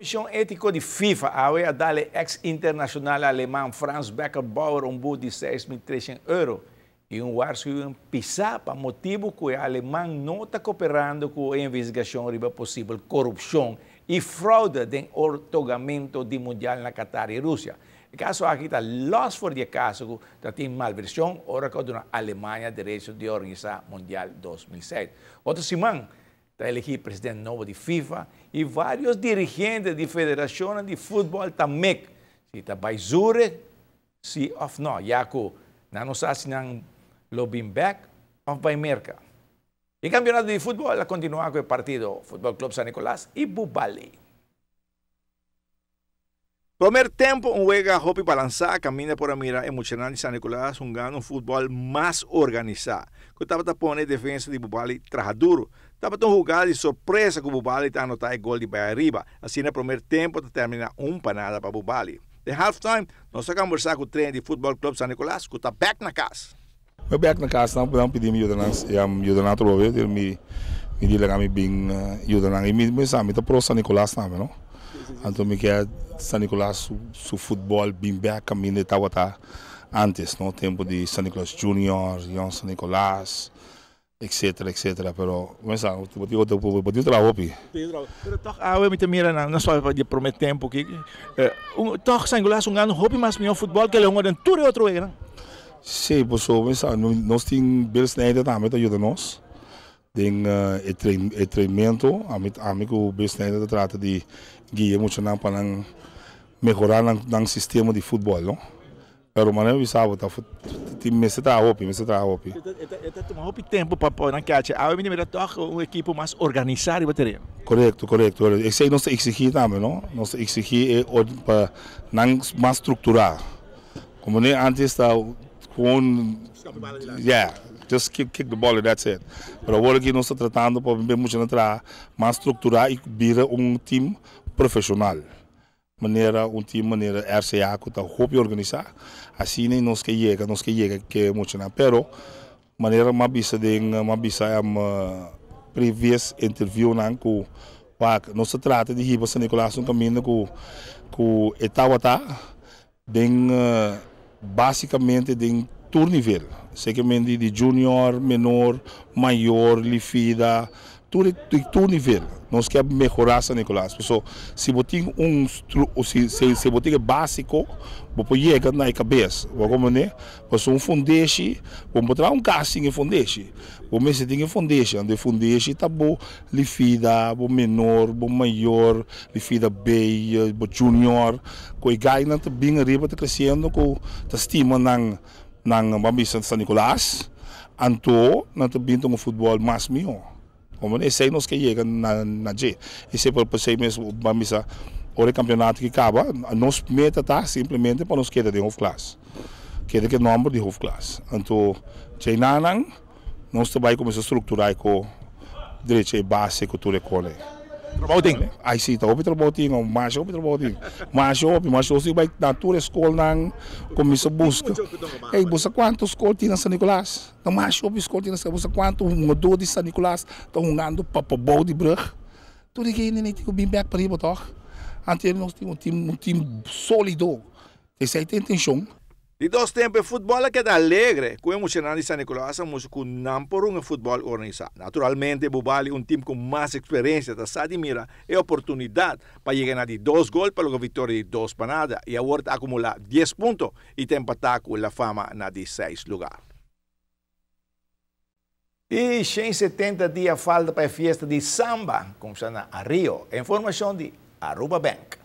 Komishon Étiko di FIFA awe a dal e eks internashonal aleman Franz Beckenbauer un but di 6300 euro i un waarschuwing pisá pa motibu ku e aleman no ta koperando ku e investigashon riba posibel korupshon i froude den otorgamentu di Mundial na Qatar i Rusia. E kaso aki ta lòs for di e kaso ku ta tin malvershon ora ku a duna Alemania derecho di organisá Mundial 2006. Otro siman ta elegí president nobo di FIFA i vários dirigente di federashonnan di futbòl ta mek si ta bai Zurich si òf nò, ya ku nan no sa si nan lo bin bèk òf bai Merka. E kampionato di futbòl a kontinuá ku e partido Futbòl Club San Nicolas i Bubali. Promer tempo un wega hopi balansá kaminda por a mira e muchanan di San Nicolas hungando un futbòl mas organisá ku tabata pone e defensa di Bubali traha duru. Tabata un hugada di sorpresa ku Bubali ta anotá e gol di bai ariba. Asina promer tempo ta terminá un pa nada pa Bubali. Den half time nos a kambersá ku trainer di Futbòl Club San Nicolas ku ta bèk na kas. Mi bek na kas nan nan pidi mi yuda nan yuda nan atrobe dor mi mi di laga mi bin yuda nan i mi sa mi ta pro San Nicolas tambe no anto mi ke San Nicolas su su futbol bin bek kaminda e tabata antes no tempo di San Nicolas Junior Young San Nicolas etcetera etcetera pero mi sa bo tin bo tin traha hopi. Pero tog awe mi ta mira nan nos papia di prome tempo aki tog San Nicolas hungando hopi mas miho futbol ke lo hunga den tur e otro weganan. Sí, pasobra mi sa nos tin Bill Snyder tambe ta yuda nos den e e trainmento. Ami ami ku Bill Snyder ta trata di guia muchanan pa nan mehorá nan nan sistema di futbòl, no. Pero manera mi bisa bo ta tin mester traha hopi, mester traha hopi. E ta tuma hopi tempu pa por nan kacha. Awe mi ta mira tòg un ekipo mas organisá riba tereno. Korekto, korekto. Esei nos ta eksigí tambe, no. Nos ta eksigí e pa nan mas strukturá. Como ne antes ta gewoon yeah just kick kick the ball and that's it pero awor aki nos ta tratando pa bin muchanan traha mas structura y bira un team profesional manera un team manera RCA cu ta hopi organisa asina y nos ke yega nos ke yega ke muchanan pero manera mi a bisa den mi a bisa previous interview nan cu wak nos ta trata di hiba San Nicolas un caminda cu cu e tabata Den básicamente den tur nivel, sekermente di junior, menor, mayor, lifida, tur e tur nivel nos ke mehorá San Nicolas. Paso si bo tin un si si bo tin e básiko bo por yega na e kabes, bo a komprendé? Paso un fundeshi, bo no por traha un kas sin e fundeshi, bo mester tin e fundeshi, anto e fundeshi ta bo Lifida, bo menor, bo mayor, lifida B, bo junior, ku e gainan ta bin ariba ta kresiendo ku ta stima nan nan ban bisa San Nicolas, anto nan ta bin ta un futbol mas mihó. Como esei nos ke yega na na dje. Esei por esei mes ban bisa ora e kampeonato ki kaba nos meta ta simplemente pa nos keda den hoofdklas. Keda ku e nomber di hoofdklas. Anto djei-nanan. Nos ta bai kuminsá strukturá e ko drecha e base ku tur e kone. Trabou tin? Ai si, ta hopi trabou tin, masha hopi trabou tin. Masha hopi, masha nos tin bai na tur e skolnan kuminsá buska. Ey, bo sa kuantu skol tin na San Nicolas? Ta masha hopi skol tin na San Nicolas. Bo sa kuantu hungadó di San Nicolas ta hungando pa pabou di brug? Tur e hende tin ku bin bèk pariba tòg. Antes nos tin un tim, un tim sólido. Esei ta e intenshon. Di dos tempu e futbòl a keda alegre ku e muchanan di San Nicolas a mustra ku nan por hunga futbòl organisá. Naturalmente Bubali, un tim ku mas eksperensia, ta sa di mira e oportunidat pa yega na di dos gol pa logra viktoria di 2-0 i awor ta akumulá 10 punto i ta empatá ku La Fama na di seis lugar. I 170 dia falta pa e fiesta di samba kumsa na Rio. Informashon di Aruba Bank.